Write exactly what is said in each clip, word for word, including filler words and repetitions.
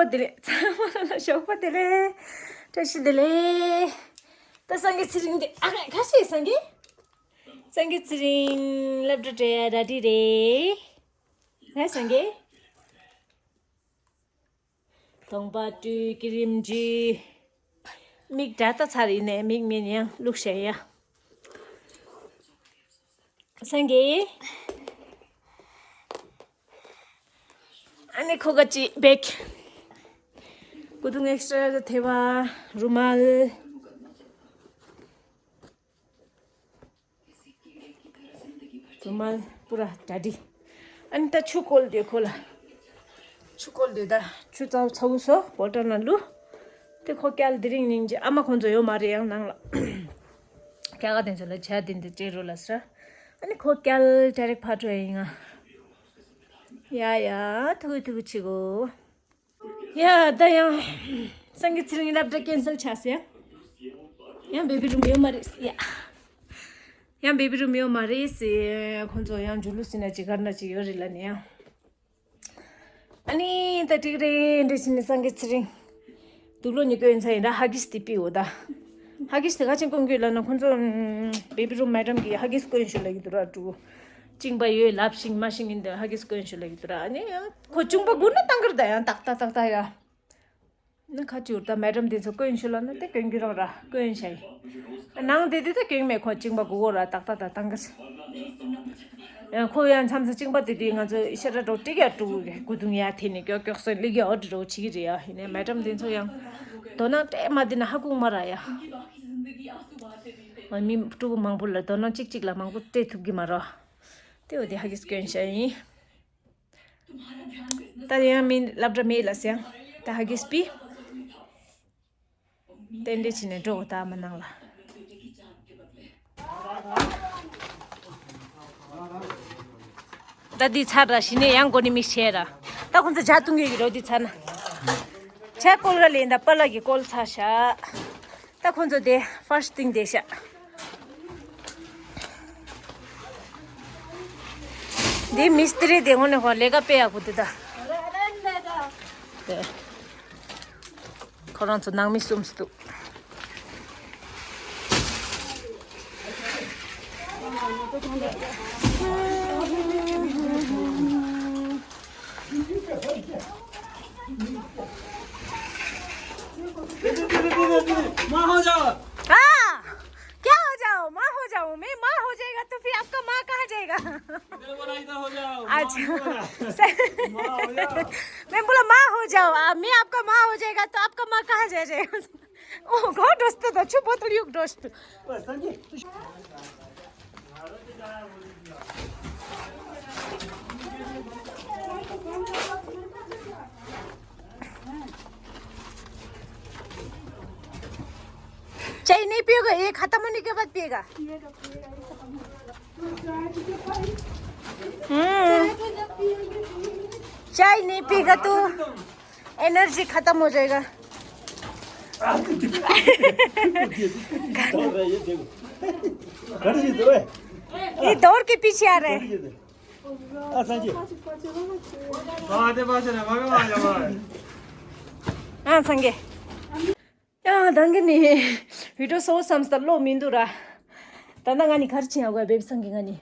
བདེ་ལེགས། ཚང་མ་ལ་ཞོགས་པ་བདེ་ལེགས། བཀྲ་ཤིས་བདེ་ལེགས། ད་སངས་རྒྱས་ཚེ་རིང་འདི་ཨ་ཁ་ཁ་ཤས་སངས་རྒྱས། སངས་རྒྱས་ཚེ་རིང་སློབ་གྲྭ་འགྲོ་ཡ་ར་འདི་རེད། ཧེ་སངས་རྒྱས། གདོང་པ་བཀྲུས། སྐྱི་རིམ་བཀྲུས། མིག་འདྲ་ལྟ་ཚར་ཡིན་ནས་མིག་མིན་ཡང་བླུགས་བཞག་ཡ། སངས་རྒྱས། ཨ་ནི་ཁོ་ག་ཅི་བེག་སྐུ་གདུང་ཨེག་སི་ཊ་དེ་བ། རུ་མལ། རུ་མལ་པུ་ར་ཌ་ཌི། ཨ་ནི་ད་ཆུ་བསྐོལ་དུས་ཁོ་ལ། ཆུ་བསྐོལ་དུས་ད་ཆུ་ཚ་ཚ་བོ་སོ་བོ་ཊལ་ནང་བླུགས། དེ་ཁོ་སྐྱལ་དེ་རིང་ཉིན་གྱི་ཨ་མ་ཁོང་ཚོ་ཡོད་མ་རེད་ཡང་ནང་ལ། སྐྱ་ག་དེ་ཚོ་ལ་ཇ་དེ་འདི་སྤྲད་རོགས་ལ་ཟེར། ཨ་ནི་ཁོ་སྐྱལ་ཌའི་རེག་ཕར་འགྲོ་ཡིན་ང་། ཡ་ཡ་ཐུག་གི་ཐུག་གི་ཆི་གོ། ཡ་ད་ཡང་སངས་རྒྱས་ཚེ་རིང་སློབ་གྲྭ་ཀེན་སལ་ཆགས་སོང་ཡ། ཡང་བེ་བི་རུམ་ཡོད་མ་རེད་ཡ། ཡང་བེ་བི་རུམ་ཡོད་མ་རེད་ཟེར། ཁོང་ཚོ་ཡང་འཇུ་ལུ་སི་ན་ཅི་གར་ན་ཅི་ཡོད་རེད་ལ་ནི་ཡང་། ཨ་ནི་ད་ཏིག་རེ་འདྲ་བྱས་ནས་སངས་རྒྱས་ཚེ་རིང་། དུག་ལོག་ཉི་སྐོན་ཚ་ཡིན་ད་ཧ་གིས་དེ་པི་འོ་ད། ཧ་གིས་དེ་ག་ཅིག་སྐོན་དགོས་ལབ་ན་ཁོང་ཚོ་བེ་བི་རུམ་མེ་ཌམ་གིས་ཧ་གིས་སྐོན་ཤོག་ལབ་ཀྱི་འདུག་ར་ཀྲུ། གཅིན་པ་ཡོད་ལབ་ཤིང་མ་ཤིང་ཡིན་ད་ཧ་གིས་སྐོན་ཤོག་ལབ་ཀྱི་འདུག་ར། ཨ་ནི་ཡང་ཁོ་གཅིན་པ་སྒུག་ན་བཏང་གི་རེད་ད་ཡང་ཏག་ཏག་ཏག་ཏག་ཡ། ན་ཁ་ཅིག་ད་མེ་ཌམ་དེ་ཚོ་སྐོན་ཤོག་ལབ་ན་དེ་སྐོན་གྱི་རོགས་ར་སྐོན་ཤ་ཡི། ནང་དེ་དེ་ད་སྐོན་མེད་ཁོ་གཅིན་པ་སྒུག་གོ་ར་ཏག་ཏག་ཏག་བཏང་གི་རེད། ཡང་ཁོ་ཡང་མཚམས་མཚམས་གཅིན་པ་དེ་དུས་ང་ཚོ་ཤ་ཁྲ་འགྲོ་ཏིག་ཡ་ཀྲུ་རེད་སྐུ་གདུང་ཡ་དེ་ནས་ཀྱོག་ཀྱོག་སོན་ལིག་ཡ་འོ་འགྲོ་བྱེད་ཀྱི་རེད་ཡ། ཡིན་ནའི་མེ་ཌམ་དེ་ཚོ་ཡང་དོ་སྣང་སྤྲད་མ་དེ་ན་ཧ་གོ་མ་ར་ཡ། ང་མི་ཕྲུ་གུ་མང་པོ་ལ་དོ་སྣང་གཅིག་གཅིག་ལ་མང་པོ་སྤྲད་ཐུབ་ཀྱི་མ་རེད། དེ་འོ་དེ་ཧ་གིས་སྐྱོན་ཤ་ཡིན། ད་ཡང་མི་སློབ་གྲྭ་མེད་ལ་སེང་ད་ཧ་གིས་པི། ཏན་ཏན་བྱས་ནས་འགྲོ་ད་མ་ནང་ལ། ད་འདི་ཚར་ར་ཞི་ནས་ཡང་མགོ་ནས་མི་བྱས་ར། ད་ཁོང་ཚོ་ཇ་བཏུང་གི་རོ་འདི་ཚར་ན། ཇ་བསྐོལ་ར་ལེན་ད་པ་ལགས་ཀྱི་བསྐོལ་ཚར་ཤག་ད་ཁོང་ཚོ་དེ་ཕར་སྟིང་དེ་ཤག་འདི་མིས་ཏི་རི་དེ་ངོ་ནས་ཧོ་ལས་ཀ་དཔེ་ཡག་པོ་འདུག་ད། དེ། ཁོ་རང་ཚོ་ནང་མི་གསུམ་འདུག माँ हो जाओ। हाँ, क्या हो जाओ? माँ हो जाओ। मैं माँ हो जाएगा तो फिर आपका माँ कहाँ जाएगा? इधर बोला, इधर हो जाओ। अच्छा। माँ हो जाओ। मैं बोला माँ हो जाओ, आ, मैं आपका माँ हो जाएगा तो आपका माँ कहाँ जा जाएगा? ओ, गो दोस्त तो छु बोतल युग दोस्त। चाय नहीं पिएगा, ये खत्म होने के बाद पिएगा। हम्म। चाय नहीं पिएगा तो एनर्जी खत्म हो जाएगा। ये दौड़ के पीछे आ रहे हैं। हाँ संगे। ཡང་ད་གིན་ནི་བི་ཌིའོ་བཟོ་བསམ་སྟེ་བློ་མི་འདུག་ར། ད་ལྟ་ང་ནི་ག་རེ་བྱེད་ཡ་དགོས་བེབ་སང་གི་ང་ནི།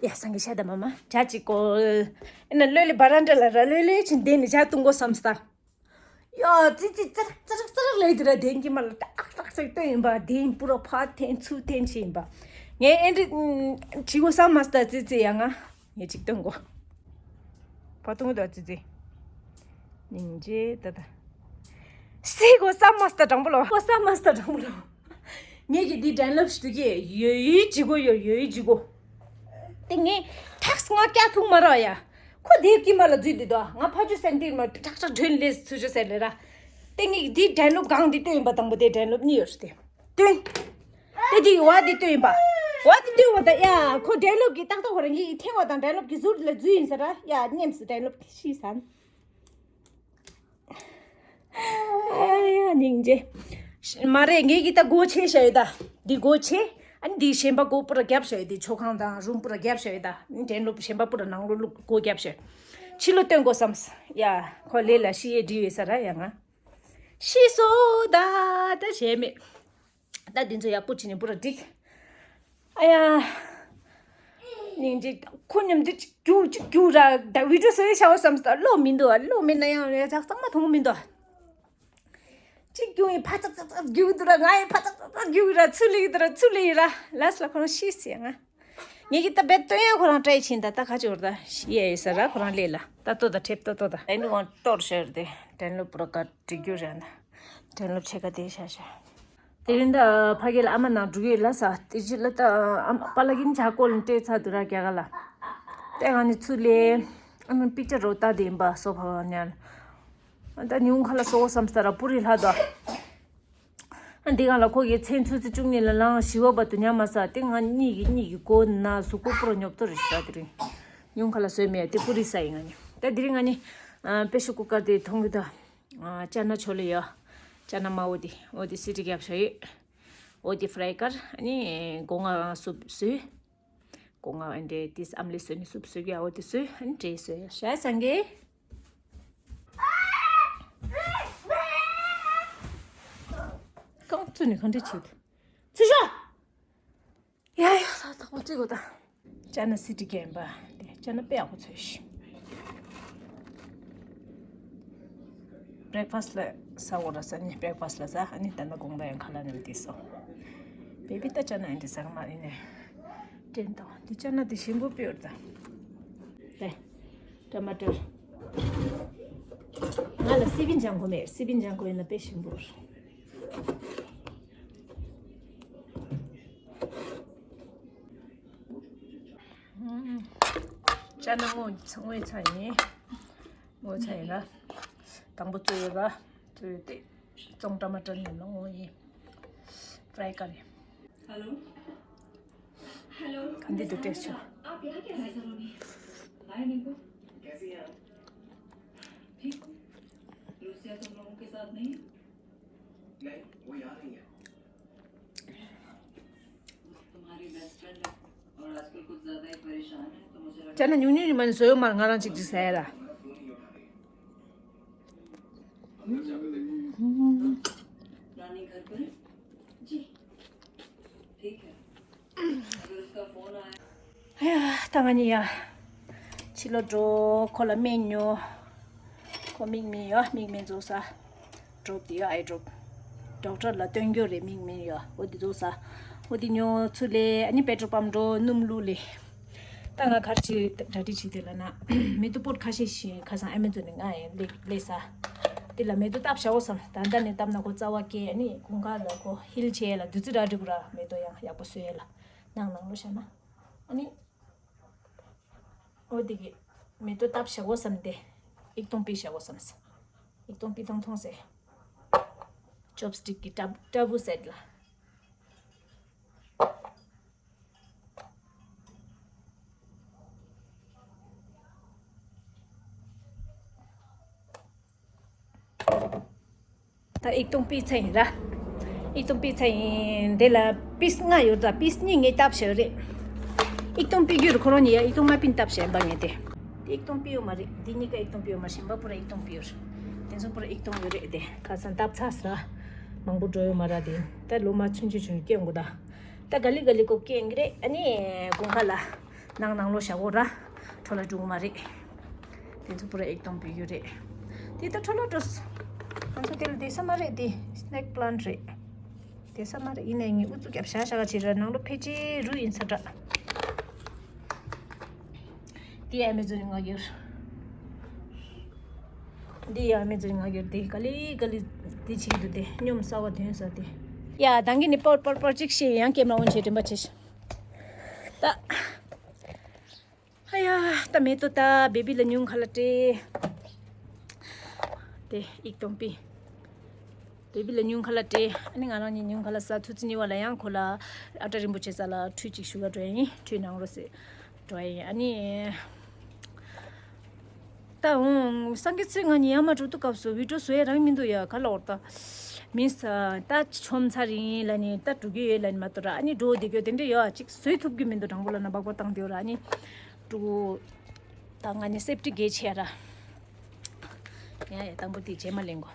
ཡ་སང་གི་ཤ་ད་མ་མ་ཇ་ཅིག་བསྐོལ། ཨེ་ན་ལོས་ལི་བ་རན་ཌ་ལ་ར་ལོས་ལི་ཆིན་དེ་ནི་ཇ་བཏུང་དགོས་བསམ་སྟེ། ཡ་ཙི་ཙི་ཙི་རག་ཙི་རག་ཙི་རག་ལས་དུ་ར་དེན་གི་མ་ལ་ཏག་ཏག་ཟེར་སྟོན་ཡིན་པ་དེན་པུ་ར་ཕ་འཐེན་ཚུ་འཐེན་ཆེ་ཡིན་པ། ངས་ཨེ་འདྲི་བྱེད་དགོས་བསམ་མ་སྟེ་ཙི་ཙི་ཡ་ང་ངས་ཅིག་སྟོན་དགོས། བ་ཏུང་དོ་ཙི་ཙི། སྙིང་རྗེ་ད་ད། སི་གོ་ས་མ་སྟ་དྲང་པོ་ལོ། གོ་ས་མ་སྟ་དྲང་པོ་ལོ། ངེད་ཀྱི་འདི་དྲན་ལབ་ཞུ་གི་ཡོད་ཡོད་ཅི་གོ་ཡོད་ཡོད་ཅི་གོ། དེ་ངས་ཐགས་ང་སྐྱ་ཐུག་མ་ར་ཡ། ཁོ་དེ་ཀི་མ་ལ་འཛུལ་དུས་དོ་ང་ཕ་ཆུ་སན་ཏིར་མ་ཁྲག་ཁྲག་དྲོན་ལས་ཚུ་ཆུ་ཟེར་ལེ་ར། དེ་ངས་འདི་དྲན་ལབ་གང་འདི་ལྟོས་ཡིན་པ་དང་པོ་དེ་དྲན་ལབ་གཉིས་ཡོད་ཟེར་ཏེ། ལྟོས། དེ་དེ་བ་དེ་ལྟོས་ཡིན་པ། བ་དེ་ལྟོས་བ་ད་ཡ་ཁོ་དྲན་ལབ་ཀྱི་ཏག་ཏག་ཁོ་རང་གི་ཐེ་བ་དང་དྲན་ལབ་ཀྱི་ཟུར་ལ་འཛུལ་ཡིན་ས་ར་ཡ་ཉེམས་སུ་དྲན་ལབ་ཀྱི་ཤི་ས། ཨ་ཡ་སྙིང་རྗེ། མ་རེད་ངེད་ཀྱི་ད་སྒོ་ཕྱེ་བཞག་ཡོད་ད། འདི་སྒོ་ཕྱེ། ཨ་ནི་འདི་གཞན་པ་སྒོ་པུ་ར་རྒྱབ་བཞག་ཡོད་དེ་མཆོད་ཁང་དང་རུམ་པུ་ར་རྒྱབ་བཞག་ཡོད་ད། དྲན་ལོ་གཞན་པ་པུ་ར་ནང་ལོ་ལུག་སྒོ་རྒྱབ་བཞག་ཕྱི་ལོ་སྟོན་དགོས་བསམས། ཡ། ཁོ་ལས་ལ་ཤི་ཡས་འདྲི་ཡོད་ས་ར་ཡ་ང་། ཤི་སོ་ད་ད་བྱས་མེད། ད་འདི་ཚོ་ཡག་པོ་བྱས་ནས་པུ་ར་འགྲིག། ཨ་ཡ། སྙིང་རྗེ། ཁོ་མཉམ་དུ་གཅིག་རྒྱུག་གཅིག་རྒྱུག་ར། ད་བི་ཌིའོ་བཟོ་ཡས་བྱ་བ་བསམས་ད་བློ་མི་འདུག་ཨ། བློ་མེད་ན་ཡང་ཡ་ཚག་ཚང་མ་མཐོང་གི་མི་འདུག་ཨ། གཅིག་རྒྱུག་ཡིན་ཕ་ཚག་ཚག་ཚག་རྒྱུག་འདུག་ར། ང་ཡི་ཕ་ཚག་ཚག་ཚག་རྒྱུག་ར། ཚུར་ལེགས་འདུག་ར། ཚུར་ལེགས་ཡིན་ར། ལ་སི་ལ་ཁོ་རང་ཤི་སི་ཡ་ང་། ངེད་ཀྱི་ད་བེད་སྟོན་ཡ་ཁོ་རང་བཀྲ་ཡི་ཕྱིན་ད་ད་ཁ་ཅོར་ད་ཤི་ཡ་ཡོད་ས་ར། ཁོ་རང་ལས་ལ་ད་ལྟོ་ད་ཁྲེབ་ཏོ་ཏོ་ད། ཨེ་ནི་ཝང་ཏོར་ཤར་དེ་དྲན་ལོ་པུ་ར་ཀ་འགྲིག་རྒྱུ་རེད་ན། དྲན་ལོ་ཕྱེད་ཀ་དེ་ཤ་ཤ། དེ་རིང་ད་ཕ་གི་ལ་ཨ་མ་ནང་འགྲོ་གི་ལ་ས་དེ་ཅི་ལ་ད་ཨ་མ་པ་ལ་གིན་ཇ་ཀོ་ལ་སྤྲད་ཚར་འདུག་ར་རྒྱ་ག་ལ། དེ་ང་ནི་ཚུར་ལས་ཨ་མ་པིག་ཅར་རོ་ལྟ་དེ་ཡིན་པ་སོ་ཕ་ག་ཉལ། ད་ཉུང་ཁ་ལ་སོ་བསམ་ས་ར་པུ་རི་ལྷ་དོ། ཨ་འདི་གང་ལ་ཁོ་གི་མཚན་ཆུ་ཚོད་བཅུ་གཉིས་ལ་ལངས་བཞི་བ་བར་དུ་ཉལ་མ་ས་དེ་ང་གཉིད་ཀྱི་གཉིད་ཀྱི་གོ་ན་གཟུགས་པོ་པུ་ར་ཉོབ་ཏོ་རེ་ཞིག་ད་དེ་རིང་། ཉུང་ཁ་ལ་སོས་མེད་དེ་པུ་རི་ས་ཡིན་ང་ནི། ད་དེ་རིང་ང་ནི་ཨ་པེ་ཤར་ཀུ་ཀར་དེ་མཐོང་གི་ད། ཨ་ཅ་ན་ཆོ་ལེ་ཡོ། ཅ་ན་མ་འོ་དེ་འོ་དེ་སི་ཊི་རྒྱབ་ཤ་ཡོད། འོ་དེ་ཕ་རའི་ཀར་ཨ་ནི་སྒོ་ང་སུབ་བཟོས། སྒོ་ང་ཨ་འདྲེ་དེ་ཨམ་ལི་བཟོས་ནི་སུབ་བཟོས་གི་འོ་དེ་བཟོས་ཨ་ནི་འདྲེ་བཟོས་ཤ་སང་གེ། རྐང་བཙུགས་ནས་གང་འདྲ་བྱེད། ཚུར་ཤོག་ཡ་ཡ་ད་ཐག་པ་བཙུགས་དགོས་ད། ཅ་ན་སི་ཊི་རྒན་པ་དེ་ཅ་ན་དཔེ་ཡག་པོ་ཚོས་ཤིག་བྷི་རེག་ཕ་སི་ལ་ཟ་འོ་ར་ས་ནི་བྷི་རེག་ཕ་སི་ལ་ཟ་ཨ་ནི་ད་ནི་དགོང་དག་ཡང་ཁ་ལག་ནང་དེ་སོ། བེ་བི་ད་ཅ་ན་ཨན་དེ་ཟ་གི་མ་ཡིན་ནས། དྲན་དང་དེ་ཅ་ན་དེ་ཞིམ་པོ་དཔེ་ཡོད་ད། དེ། ཊ་མ་ཊར། ང་ལ་སི་པིན་ལྗང་ཁུ་མེད། སི་པིན་ལྗང་ཁུ་ཡིན་ན་དཔེ་ཞིམ་པོ་རེད། ཅ་ན་སྔོ་སྔོ་ཚ་ཡིན། སྔོ་ཚ་ཡིན་ལ། དང་པོ་བཙོས་ཡོད་པ། བཙོས་ཡོད་དེ། བཙོང་ཊ་མ་ཊར་ཡིན་ན་སྔོ་ཡིན། ཕ་རའི་ཀར་ཡིན། ག་འདི་དུ་སྤྲད་ཆོག་ཅ་ན་ཉུང་ཉུང་ཉི་མ་ནི་བཟོ་ཡོད་མ་རེད། ང་རང་གཅིག་གཅིག་ཟ་ཡ་ལ། ཨ་ཡ་ད་ང་གཉིས་ཡ། ཕྱི་ལོགས་འགྲོ། ཁོ་ལ་སྨན་ཉོ། ཁོ་མིག་སྨན་ཡོད། མིག་སྨན་བཟོ་ས། ཌོབ་དེ་ཡོད། ཨའི་ཌོབ། ཌོག་ཊར་ལ་སྟོན་རྒྱུ་རེད། མིག་སྨན་ཡོད། འོ་དེ་བཟོ་ས། འོ་དེ་ཉོ་ཚུར་ལས་ཨ་ནི་པེ་ཊྲོལ་པམ་འགྲོ། སྣུམ་བླུགས་ལས། ད་ང་ག་རེ་བྱེད། གྲ་སྒྲིག་བྱེད་དེ་ལ་ན། མེ་ཏོག་པོ་ཊི་ཁ་ཤས་ཤིག་ཁ་སང་ཨེ་མེ་ཛོན་ནས་ང་ཡང་ལས་ལས་ས། དེ་ལ་མེ་ཏོག་བཏབ་བཞག་འོ་བསམ། ད་ལྟ་ནས་བཏབ་ན་ཁོ་རྩ་བ་སྐྱེ། ཨ་ནི་དགུན་ཁ་ལ་ཁོ་ཧིལ་བྱས་ལ་བདུད་རྩི་རག་འགྲིག་གོ་ར། མེ་ཏོག་ཡང་ཡག་པོ་བཟོས་ལ། ནང་ནང་ལོ་བཞག་ན། ཨ་ནི། འོ་དེ་གི་མེ་ཏོག་བཏབ་བཞག་འོ་བསམ་སྟེ། ཨིག་སྟོང་པི་བཞག་འོ་བསམ་སེ། ཨིག་སྟོང་པི་ཐོང་ཐོང་སེ། ཅོབ་སི་ཊིག་གི་ཏྲ་ཏྲ་བུ་སེད་ལ། ད་ཨིག་སྟོང་པི་ཚ་ཡིན་ར། ཨིག་སྟོང་པི་ཚ་ཡིན། དེ་ལ་པིས་ལྔ་ཡོད་ད། པིས་གཉིས་ངས་བཏབ་བཞག་རེད། ཨིག་སྟོང་པི་རྒྱུར་ཁོ་རང་ཉིད་ཡ་ཨིག་སྟོང་ལྔ་པིན་བཏབ་བཞག་པ་ངས་དེ། དེ་ཨིག་སྟོང་པི་ཡོད་མ་རེད། འདི་གཉིས་ཀ་ཨིག་སྟོང་པི་ཡོད་མ་རེད། གཞན་པ་པུ་ར་ཨིག་སྟོང་པི་ཡོད་རེད། དེ་ཚོ་པུ་ར་ཨིག་སྟོང་ཡོད་རེད་དེ། ཁ་སང་བཏབ་ཚར་ས། མང་པོ་འགྲོ་ཡོད་མ་ར་དེ། ད་ལོ་མ་ཆུང་ཆུང་ཆུང་སྐྱེ་འགོ་ད། ད་ག་ལི་ག་ལི་ཀོ་སྐྱེ་འགི་རེད། ཨ་ནི་དགུན་ཁ་ལ་ནང་ནང་ལོ་བཞག་འོ་ར། འཕྲོ་ལ་འགྲོ་གི་མ་རེད། དེ་ཚོ་པུ་ར་ཨིག་སྟོང་པི་ཡོད་རེད། དེ་ད་འཕྲོ་ལ་འགྲོ། ང་ཚོ་དེ་ལ་བསྡད་ས་མ་རེད། དེ་སི་ནེག་པི་ལན་ཊི་རེད། བསྡད་ས་མ་རེད། ཡིན་ནའི་ངས་ཨུ་ཚུགས་རྒྱབ་བཞག་བཞག་ག་བྱེད་ར། ནང་ལོ་ཕལ་ཆེར་རུ་ཡིན་ས་འདྲ། དེ་ཨ་མེ་ཛོན་ནས་ང་གྱུར། འདི་ཡང་མི་ཚོས་ང་གྱུར་དེ་ག་ལེ་ག་ལེ་དེ་བྱེད་ཀྱི་འདུག་དེ་སྙོམས་ས་བ་དོན་ས་དེ། ཡ་ད་གིན་ནི་པར་པར་པར་ཅིག་ཤེས་ཡང་སྐྱེམས་ལ་འོན་ཆེ་དྲན་པ་ཆེ་ཤི། ད། ཧ་ཡ་ད་མེ་ཏོག་ད་བེ་བི་ལ་ཉུང་ཁ་ལ་སྤྲད། དེ་ཨིག་སྟོང་པི། བེ་བི་ལ་ཉུང་ཁ་ལ་སྤྲད། ཨ་ནི་ང་རང་གཉིས་ཉུང་ཁ་ལ་ཟ། ཐུག་ཚེ་གཉིས་པ་ལ་ཡང་ཁོ་ལ་ཨ་ཏྲ་རིན་པོ་ཆེ་ས་ལ་ཁྲུས་ཅིག་ཞུ་ག་འགྲོ་ཡ་ཡིན། ཁྲུས་གནང་རོགས་ཟེར་འགྲོ་ཡ་ཡིན། ཨ་ནི། ད་འོང་སངས་རྒྱས་ཚེ་ང་ཉི་ཡ་མ་འགྲོ་དུས་སྐབས་སུ་བི་ཌིའོ་བཟོ་ཡ་རང་མི་འདུག་ཡ། ག་ལ་འོར་ད། མིན་ས་ད་ཆོམ་ཚ་རིང་ལ་ནི་ད་འགྲོ་གི་ཡོད་ལ་ནི་མ་གཏོགས་ར། ཨ་ནི་འགྲོ་བསྡད་རྒྱུ་དེ་འདྲ་ཡོད་ཨ། ཅིག་བཟོས་ཐུབ་ཀྱི་མི་འདུག་དྲང་པོ་ལ་ན་སྦག་སྦག་བཏང་བསྡད་ཡོད་ར། ཨ་ནི་འགྲོ། ད་ང་ནི་སེབ་ཏི་གེ་ཆེ་ར། ཡ་ཡ། དང་པོ་དེ་རྗེས་མ་ལེན་གོ།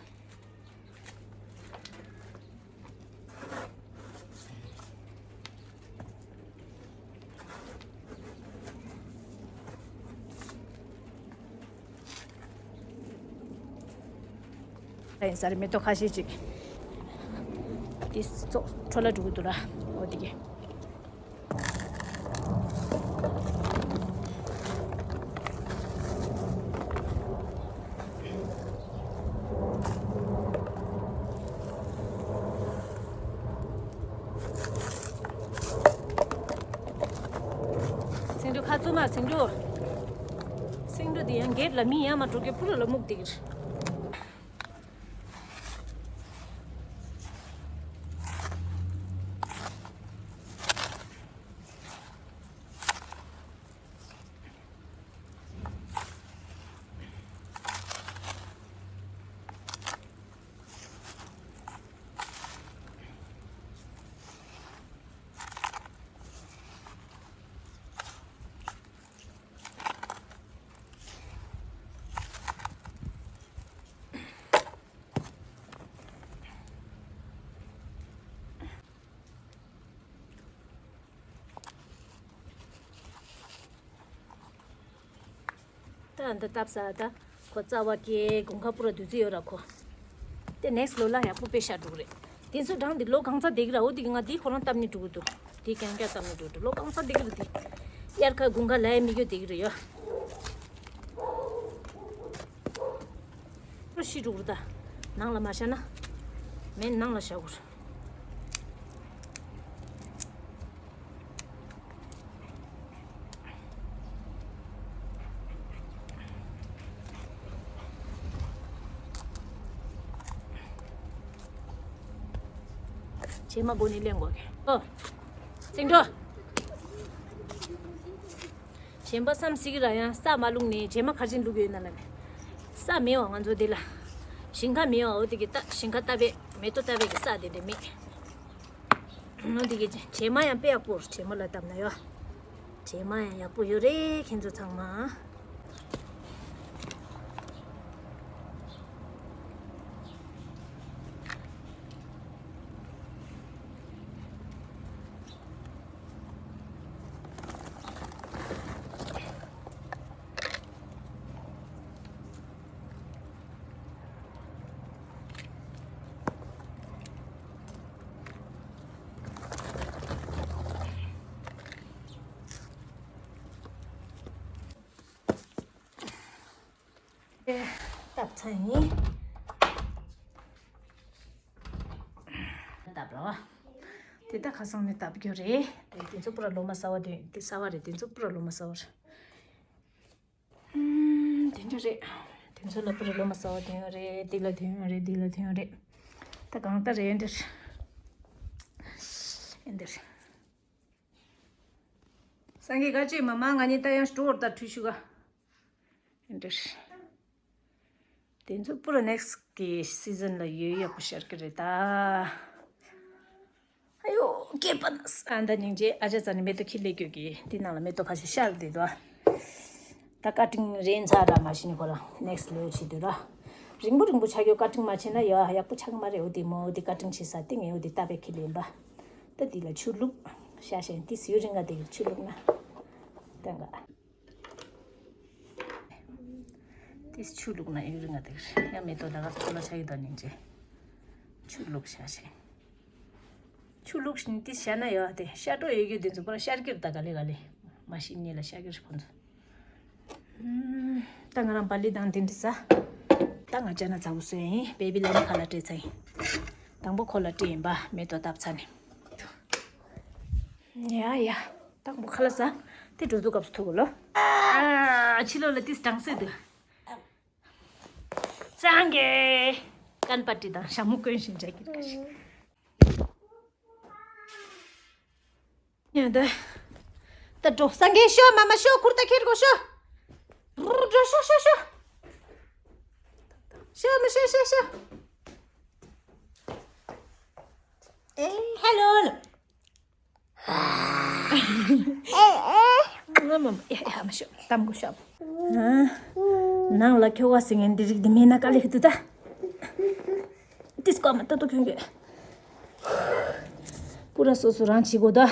ཡིན་ས་རེད། མེ་ཏོག་ཁ་ཤས་ཅིག་དེ་ཚོ་འཕྲོ་བརླག་འགྲོ་གི་འདུག་ར། འོ་དེ་གི། སེང་འབྲུག་ཁ་བཙུམ་མ། སེང་འབྲུག་སེང་འབྲུག་དེ་ཡང་སྒེར་ལ་མི་ཡར་མར་འགྲོ་གི། ཕུ་རུ་ལ་སྨུག་དེ་གི་རེད། ད་འདི་བཏབ་ས། ད་ཁོ་རྩ་བ་ཀའི་དགུན་ཁ་པུ་ར་བདུད་རྩི་ཡོད་ར་ཁོ། དེ་next ལོ་ལ་ཡག་པོ་དཔེ་ཤར་འགྲོ་གི་རེད། དེ་ཚོ་སྦྲང་འདི་ལོ་གང་ཚ་བསྡད་ཀྱི་ར། འོ་དེ་གི་ང་འདི་ཁོ་རང་བཏབ་ནི་འགྲོ་གི་འདུག་དེ་རྐྱང་རྐྱང་བཏབ་ནི་འགྲོ་གི་འདུག་ལོ་གང་ཚ་བསྡད་ཀྱི་ར་དེ། དབྱར་ཁ་དགུན་ཁ་ལ་ཡ་མི་རྒྱུ་བསྡད་ཀྱི་ར་ཡ། ཤི་འགྲོ་གི་ར་ད། ནང་ལ་མ་བཞག་ན། མེ་ནང་ལ་བཞག་དགོས། བྱེ་མ་སྒོ་ནས་ལེན་དགོས་ཀྱི། ཨོ། སེང་འགྲོ། བྱེ་མ་བསམ་སྲིད་ཀྱི་ར། ཡང་ས་མ་བླུགས་ནས་བྱེ་མ་ག་རེ་བྱས་བླུགས་ཡོད་ན་ལབ་ནས། ས་མེད་པ་ང་ཚོ་འདི་ལ། ཞིང་ཁ་མེད་པ། འོ་དེ་གི་ད་ཞིང་ཁ་བཏབ་པའི་མེ་ཏོག་བཏབ་པའི་གི་ས་དེ་འདྲ་མེད། འོ་དེ་གི་བྱེ་མ་ཡང་དཔེ་ཡག་པོ་རེད། བྱེ་མ་ལ་བཏབ་ན་ཡོ། བྱེ་མ་ཡང་ཡག་པོ་ཡོད་རེད། ཁྱེད་ཚོ་ཚང་མ། བཏབ་ཚར་ཡིན། བཏབ་རོགས། དེ་ད་ཁ་སང་ནས་བཏབ་རྒྱུ་རེད། དེ་དེ་ཚོ་པུ་ར་ལོ་མ་གསར་པ་དེ་དེ་གསར་པ་རེད། དེ་ཚོ་པུ་ར་ལོ་མ་གསར་པ་རེད། ཨུམ། དེ་འདྲ་རེད། དེ་ཚོ་ལ་པུ་ར་ལོ་མ་གསར་པ་དེ་ཡང་རེད། དེ་ལ་དེ་ཡང་རེད། དེ་ལ་དེ་ཡང་རེད། ད་གང་ལྟར་རེད་འདིར། ཨེ་འདིར། སངས་རྒྱས་བཀའ་ཆོས་མ་མང་ང་ནི་ད་ཡང་སྤྲོ་བར་ད་ཁྲུས་ཞུ་ག་ཨེ་འདིར། དེ་ཚོ་པུ་ར་next གི་season ལ་ཡོད་ཡག་པོ་ཤར་གི་རེད་ད། ཨ་ཡོ། སྐེད་པ་ན་ས། ཨ་ད་སྙིང་རྗེ། ཨ་ཅག་རྩ་ནས་མེ་ཏོག་ཁྱི་ལས་སྐྱོ་གི། དེ་ནང་ལ་མེ་ཏོག་ཁ་ཤས་ཤར་བསྡད་འདུག་ད་ཀ་ཊིང་རན་ཚར་ར་མ་ཤི་ནི་ཁོ་རང་next ལོ་བྱེད་དུས་ར། རིང་པོ་རིང་པོ་ཆགས་རྒྱུ། ཀ་ཊིང་མ་བྱས་ན་ཡ་ཡག་པོ་ཆགས་ཀྱི་མ་རེད། འོ་དེ་མོ་འོ་དེ་ཀ་ཊིང་བྱེད་ས་དེ་ངས་འོ་དེ་ལྟ་བའི་ཁྱི་ལེན་པ། ད་དེ་ལ་ཆུ་བླུགས་ཤ་ཞན་དེ་ཟིའུ་རིང་ག་དེ་ཆུ་བླུགས་ན། ད་འགའ། ཏིས་ཆུ་བླུགས་ན་ཡུན་རིང་ང་དེར་ཡང་མེ་ཏོག་ད་ག་ཚོ་ལ་ཆ་གི་དོ་ནིང་ཅེ། ཆུ་བླུགས་བྱ་ཞིང་། ཆུ་བླུགས་ཤིང་ཏིས་བྱ་ན་ཡོད་དེ་ཤ་སྤྲོ་ཡོད་རྒྱུ་དེ་ཚོ་པར་ཤར་གིར་ད་ག་ལེ་ག་ལེ། མ་ཤི་ཉེ་ལ་ཤར་གིར་ཁོ་ཚོ། ད་ང་རང་པ་ལི་དང་དེ་འདྲི་ས། ད་ང་ཅ་ན་ཚ་བོ་སོ་ཡིན། བེ་བི་ལ་ནི་ཁ་ལ་སྤྲད་ཚ་ཡིན། དང་པོ་ཁོ་ལ་སྤྲད་ཡིན་པ་མེ་ཏོག་བཏབ་ཚ་ནི། ཡ་ཡ། ད་མོ་ཁ་ལ་ས། དེ་འགྲོ་དུས་སྐབས་སུ་ཐུག་གོ་ལོ། ཨ་ཕྱི་ལོགས་ལ་ཏིས་གྲང་སེ་འདུག་ཙང་གེ། ཀན་པ་ཏི་དང་ཞྭ་མོ་གོན་བཞིན་འཇའ་གི་ཀ་ཞིག་ཡ་ད། ད་འགྲོ་སང་གེ་ཤོ་མ་མ་ཤོ་ཁུར་ད་ཁྱེར་གོ་ཤོ། འགྲོ་ཤོ་ཤོ་ཤོ། ཤོ་མ་ཤོ་ཤོ་ཤོ། ཨེ་ཧེ་ལོ། ཨེ་ཨེ། ང་མ་མ་ཡ་ཡ་མ་ཤོ་དམ་གོ་ཤོ། ཨ། ནང་ལ་ཁྱོ་ག་ཟེར་མཁན་འདི་རིགས་འདི་མེད་ན་དཀའ་ལས་ཁག་འདུག་ད། ཏིས་ཀ་མ་ཏོ་ཏོ་ཁྱོད་ཀྱིས། པུ་ར་སོ་སོ་རང་བྱེད་དགོས་ད།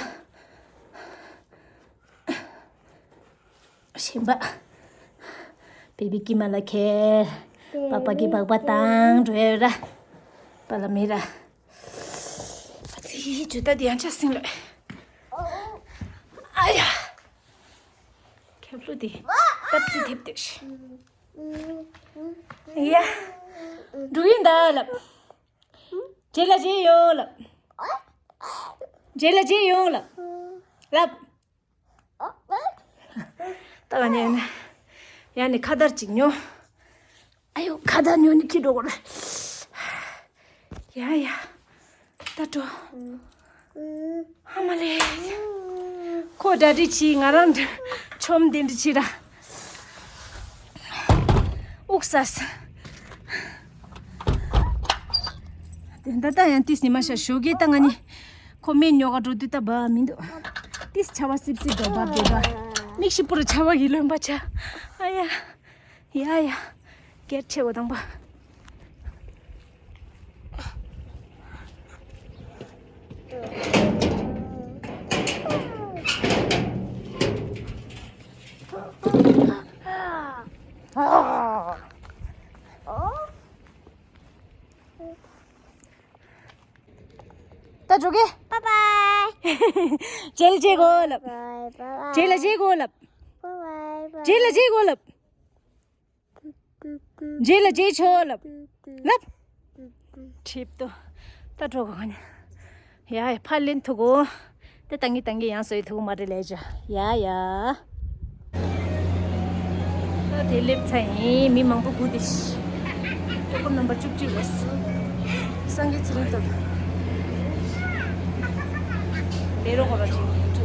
ཞིམ་པ། བེ་བི་ཀི་མ་ལ་ཁེལ། པ་པ་གི་སྦག་སྦག་བཏང་འགྲོ་ཡ་ར། པ་ལ་མེ་ར། ཨ་ཙི་ཇུ་ཏ་དེ་ཡང་ཆ་སིང་ལ། ཨ་ཡ། ཁྱབ་ལྷུ་དེ། སྟབས་ཙི་ཐེབས་ཏེ། ཡ། འགྲོ་ཡིན་ད་ལབ། རྗེས་ལ་རྗེས་ཡོང་ལབ། རྗེས་ལ་རྗེས་ཡོང་ལབ། ལབ། ད་ག་ནས་ཡང་ནས་ཁ་བརྡར་ཅིག་ཉོ། ཨ་ཡོ་ཁ་བརྡར་ཉོ་ནི་ཁྱི་འགྲོ་གོ་ར། ཡ་ཡ། ད་འགྲོ། ཨ་མ་ལེ། ཁོ་གྲ་སྒྲིག་བྱས། ང་རང་ཆོམ་དེ་འདྲ་བྱས་ར། ཨུག་སས། དེ་འདྲ་ད་ཡང་ཏིས་ནི་མ་ཤ་ཞོགས་ཀས་ད་ང་ནི། ཁོ་མེ་ཉོ་ག་འགྲོ་དུས་ད་བ་མི་འདུག་ཏིས་ཆ་བ་སིབ་སིབ་འགྲོ་བ་འགྲོ་བ། མིག་ཤི་པུ་ར་ཆ་བ་ཡིས་ལོན་པ་ཆ། ཨ་ཡ། ཡ་ཡ། སྐད་ཆེ་བ་དང་པ། ད་འགྲོ་གི། Bye bye. རྗེས་ལ་མཇལ་གོ་ལབ། Bye bye. རྗེས་ལ་མཇལ་གོ་ལབ། Bye bye. རྗེས་ལ་མཇལ་གོ་ལབ། རྗེས་ལ་མཇལ་ཆོག་ལབ། ལབ། ཁྲིབ་ཏོ། ད་འགྲོ་གོ་ནི། ཡ་ཡ་ཕར་ལེན་ཐུག་གོ། དེ་ཏང་གི་ཏང་གི་ཡང་སོའི་ཐུག་མ་རེད་ལས་ཅོ། ཡ་ཡ། ད་དེ་སླེབས་ཚར་ཡིན། མི་མང་པོ་སྒུག་བསྡད་ཤག་ཀྲོ་ཀོན་ནམ་བར་བཅུ་གཅིག་རེད། སངས་རྒྱས་ཚེ་རིང་སྟོན། དེ་རོ་ཁོ་ར་ཅིག་ཁྲིད་དོ།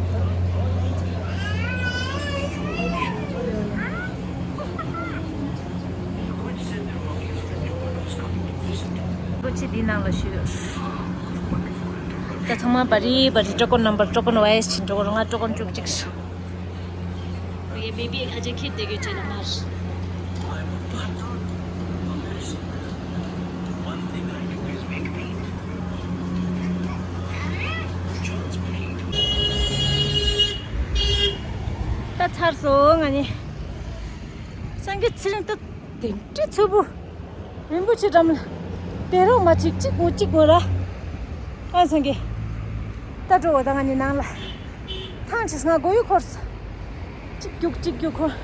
ཁོ་ཅི་འདི་ནང་ལ་ཞུ། ད་ཚང་མ་བ་རི་བ་རི་ཀྲོ་ཀོན་ནམ་བར་ཀྲོ་ཀོན་ཝའེ་སི་ཕྱིན་འགྲོ་གོ། ང་ཀྲོ་ཀོན་བཅུ་གཅིག་ཞུ། ཡེ་བེ་བི་ཁ་ཅིག་ཁྱེར་ཏེ་གི་ཅེ་ལ་མར། ད་ཚར་སོང་ང་ནི། སངས་རྒྱས་ཚེ་རིང་ད་དེ་འདྲའི་མཚུར་པོ། རིན་པོ་ཆེ་འགྲམ་ལ་དེ་རོགས་མ་གཅིག་གཅིག་ངོ་གཅིག་ངོ་ར། ཨ་སངས་རྒྱས། ད་འགྲོ་བ་ད་ང་ནི་ནང་ལ། ཐང་ཆད་ང་མགོ་ཡུ་འཁོར་སོང་། གཅིག་རྒྱུག་གཅིག་རྒྱུག་འཁོར།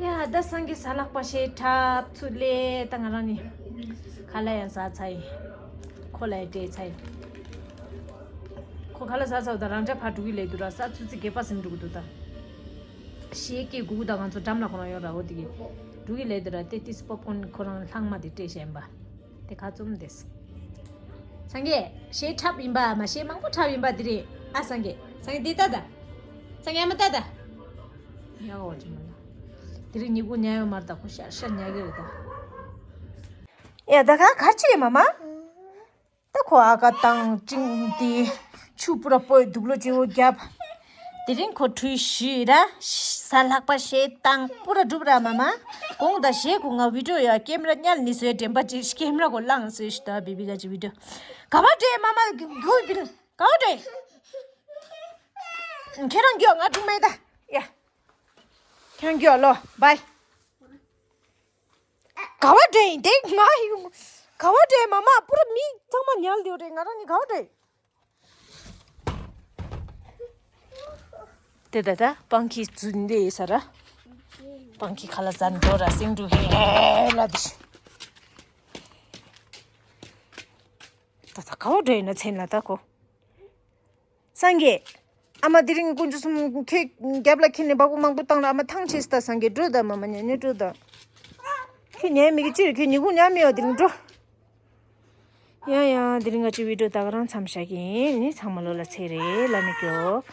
ཡ་ད་སངས་རྒྱས་གཟའ་ལྷག་པ་ཞེས་འཁྲབ་ཚུར་ལས་ད་ང་རང་ནི་ཁ་ལག་ཡང་ཟ་ཚར་ཡིན། ཁོ་ལ་ཡང་སྤྲད་ཚར་ཡིན། ཁོ་ཁ་ལག་ཟ་ཚར་བ་ད་རང་འཇགས་ཕར་འགྲོ་གི་ལས་འདུག་ར། ས་ཆུ་ཚོད་བརྒྱད་པ་ཟིན་འགྲོ་གི་འདུག་ད། གཞས་སྐད་སྒུག་ད་ང་ཚོ་འགྲམ་ལ་ཁོ་རང་ཡོད་ར། འོ་དེ་གི་འགྲོ་གི་ལས་འདུག་ར། དེ་ཏིས་པོབ་ཀོན་ཁོ་རང་ལྷག་མ་དེ་སྤྲད་བཞག་ཡིན་པ། དེ་ཁ་བཙུམ་དེས། སངས་རྒྱས་གཞས་འཁྲབ་ཡིན་པ་མ་གཞས་མང་པོ་འཁྲབ་ཡིན་པ་དེ་རེད། ཨ་སངས་རྒྱས། སངས་རྒྱས་འདི་ལྟ་ད། སངས་རྒྱས་ཨ་མ་ལྟ་ད། ཉག་ག་བ་ཅི་མ་ལ། དེ་རིང་ཉི་གུ་ཉལ་ཡོད་མ་རེད་ད། ཁོ་ཤར་ཤར་ཉལ་གི་རེད་ད། ཡ་ད་ག་གར་ཅི་རེད་མ་མ། ད་ཁོ་ཨ་ཀ་བཏང་ཅིང་དེ་ཆུ་པུ་ར་སྤོས་དུག་ལོ་ཅི་བོ་བརྒྱབ། དེ་རིང་ཁོ་ཁྲུས་ཞུས་ར། གཟའ་ལྷག་པ་གཞས་བཏང་པུ་ར་འགྲུབ་ར་མ་མ། དགོངས་དག་ཞེས་ཁོ་ང་བི་ཌིའོ་ཡ་ཀེམ་ར་ཉལ་ནི་བཟོས་དྲན་པ་ཅིག་ཀེམ་ར་གོ་ལངས་བཟོས་ཤི་ད་བི་བི་ག་ཅི་བི་ཌིའོ་ག་བ་འདྲེ་མ་མ་གུ་བི་ག་བ་འདྲེ། ཁྱེད་རང་འགྱོ་ང་འགྲིག་མེད་ད་ཡ། ཁྱེད་རང་འགྱོ་ལོ་བའི། ག་བ་འདྲེ་ཡིན་དེ་ང་ཡོང་། ག་བ་འདྲེ་མ་མ་པུར་མི་ཚང་མ་ཉལ་དེ་རེད་ང་རང་གི་ག་བ་འདྲེ། དེ་ད་ད་སྤང་ཁྱི་རྫུན་དེ་ཡིན་ས་ར། སྤང་ཁྱི་ཁ་ལ་ཟན་འགྲོ་ར་སེང་འབྲུག་ཧེ་ལ་དེ། ད་ད་ག་བ་འདྲེ་ཡིན་ན་མཚན་ལ་ད་གོ། སངས་རྒྱས། ཨ་མ་དེ་རིང་དཀོན་མཆོག་གསུམ་ཁྱེད་རྒྱབ་ལ་ཁྱེར་ནས་འབག་པ་མང་པོ་བཏང་ལ་ཨ་མ་ཐང་ཆད་སི་ད་སངས་རྒྱས་འགྲོ་ད་མ་མ་ཉལ་ཉལ་འགྲོ་ད། ཁྱེད་ཉལ་མི་གི་ཅིར་ཁྱེད་ཉི་གུང་ཉལ་མི་ཡོད་དེ་རིང་འགྲོ། ཡང་ཡང་དེ་རིང་ང་ཅི་བི་ཌིའོ་ད་ག་རང་མཚམས་བཞག་གི་ཡིན་ནི་ཚང་མ་ལོ་ལ་ཚེ་རེད་ལ་མི་སྐྱོ།